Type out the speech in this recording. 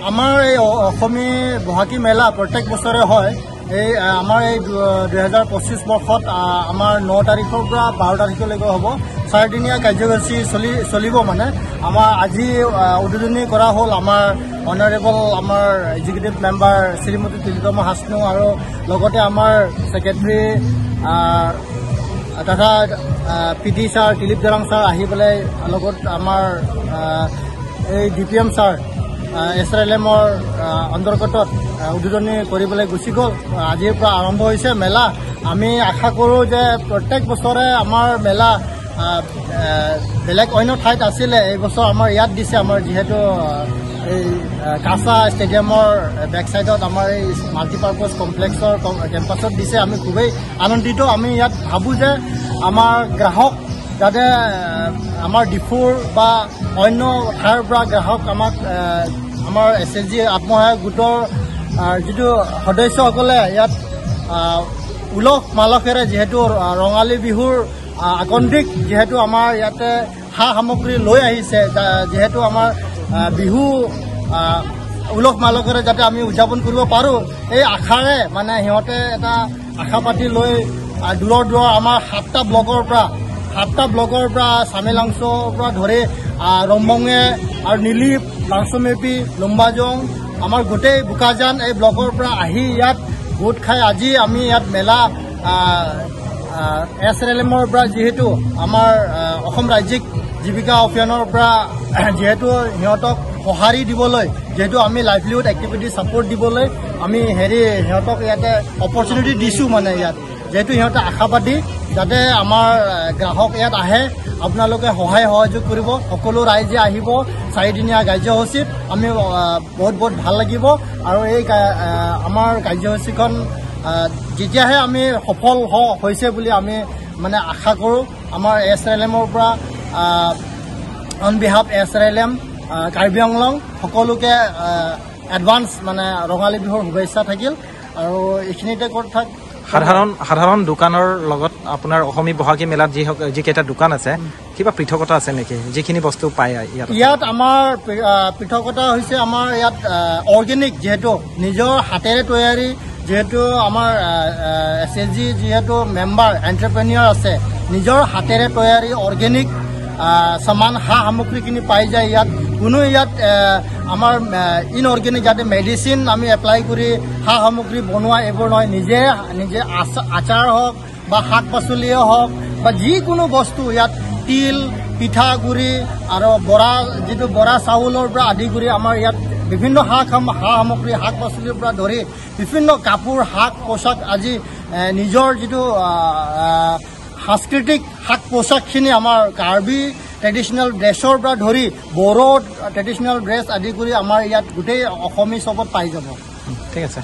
আমাৰ এই অসমী বহাগী মেলা প্ৰত্যেক বছৰে হয়। এই আমাৰ এই 2025 বৰ্ষত আমাৰ 9 তাৰিখৰ পৰা 12 তাৰিখলৈকে হ'ব। চাৰিদিনীয়া কাৰ্যসূচী চলিব। মানে আমাৰ আজি উদ্বোধনী কৰা হ'ল আমাৰ অনাৰেবল আমাৰ এক্সিকিউটিভ মেম্বাৰ শ্ৰীমতী তিলোত্তমা হাছনু আৰু লগতে আমাৰ ছেক্ৰেটাৰী তথা P D sir Dilip Darang sir আহি পেলাই, লগত আমাৰ এই D P M sir S R L এমৰ অন্তৰ্গতত উদ্বোধনী কৰিবলৈ গুচি গ'ল। আজিৰ পৰা আৰম্ভ হৈছে মেলা। আমি আশা কৰোঁ যে প্ৰত্যেক বছৰে আমাৰ মেলা বেলেগ অন্য ঠাইত আছিলে, এই বছৰ আমাৰ ইয়াত দিছে। আমাৰ যিহেতু এই কাছা ষ্টেডিয়ামৰ বেক চাইডত আমাৰ এই মাল্টিপাৰ্পজ কমপ্লেক্সৰ কেম্পাছত দিছে, আমি খুবেই আনন্দিত। আমি ইয়াত ভাবোঁ যে আমাৰ গ্ৰাহক যাতে আমাৰ ডিফুৰ বা অন্য ঠাইৰ পৰা গ্ৰাহক আমাক আমাৰ এছ এইচ জি আত্মসহায়ক গোটৰ যিটো সদস্যসকলে ইয়াত উলহ মালহেৰে যিহেতু ৰঙালী বিহুৰ আগন্তুক যিহেতু আমাৰ ইয়াতে সা সামগ্ৰী লৈ আহিছে, যিহেতু আমাৰ বিহু উলহ মালহেৰে যাতে আমি উদযাপন কৰিব পাৰোঁ, এই আশাৰে মানে সিহঁতে এটা আশা পাতি লৈ দূৰৰ দূৰৰ আমাৰ 7টা ব্লকৰ পৰা চামেলাংছ'ৰ পৰা ধৰি ৰম্বঙে আৰু নীলিপ, লাংচমেপি, লুম্বাজং, আমাৰ গোটেই বোকাজান এই ব্লকৰ পৰা আহি ইয়াত গোট খাই আজি আমি ইয়াত মেলা এছ এল এমৰ পৰা, যিহেতু আমাৰ অসম ৰাজ্যিক জীৱিকা অভিযানৰ পৰা যিহেতু সিহঁতক সঁহাৰি দিবলৈ, যিহেতু আমি লাইভলিহুড এক্টিভিটি ছাপৰ্ট দিবলৈ আমি হেৰি সিহঁতক ইয়াতে অপৰচুনিটি দিছোঁ। মানে ইয়াত যিহেতু সিহঁতে আশাবাদী যাতে আমাৰ গ্ৰাহক ইয়াত আহে, আপোনালোকে সহায় সহযোগ কৰিব, সকলো ৰাইজে আহিব চাৰিদিনীয়া কাৰ্যসূচীত। আমি বহুত বহুত ভাল লাগিব আৰু এই আমাৰ কাৰ্যসূচীখন যেতিয়াহে আমি সফল হৈছে বুলি আমি মানে আশা কৰোঁ। আমাৰ এছ এল এমৰ পৰা, on behalf S R L M Karbi Anglong, সকলোকে এডভান্স মানে ৰঙালী বিহুৰ শুভেচ্ছা থাকিল আৰু এইখিনিতে কথা। সাধাৰণ সাধাৰণ দোকানৰ লগত আপোনাৰ অসমী বহাগী মেলাত যিকেইটা দোকান আছে, কিবা পৃথকতা আছে নেকি, যিখিনি বস্তু পায় ইয়াত? ইয়াত আমাৰ পৃথকতা হৈছে আমাৰ ইয়াত অৰ্গেনিক, যিহেতু নিজৰ হাতেৰে তৈয়াৰী, যিহেতু আমাৰ এছ এইচ জি যিহেতু মেম্বাৰ এণ্টাৰপ্ৰেনিয়ৰ আছে, নিজৰ হাতেৰে তৈয়াৰী অৰ্গেনিক সামান সা সামগ্ৰীখিনি পাই যায় ইয়াত। কোনো ইয়াত আমাৰ ইনঅৰ্গেনিক, যাতে মেডিচিন আমি এপ্লাই কৰি সা সামগ্ৰী বনোৱা এইবোৰ নহয়। নিজে নিজে আচাৰ হওক বা শাক পাচলিয়ে হওক বা যিকোনো বস্তু ইয়াত তিল, পিঠাগুড়ি আৰু বৰা, যিটো বৰা চাউলৰ পৰা আদি কৰি আমাৰ ইয়াত বিভিন্ন সা সামগ্ৰী, শাক পাচলিৰ পৰা ধৰি বিভিন্ন কাপোৰ, শাক পোছাক, আজি নিজৰ যিটো সাংস্কৃতিক শাক পোছাকখিনি, আমাৰ কাৰ্বি ট্ৰেডিশ্যনেল ড্ৰেছৰ পৰা ধৰি বড়ো ট্ৰেডিশ্যনেল ড্ৰেছ আদি কৰি আমাৰ ইয়াত গোটেই অসমী চবত পাই যাব। ঠিক আছে।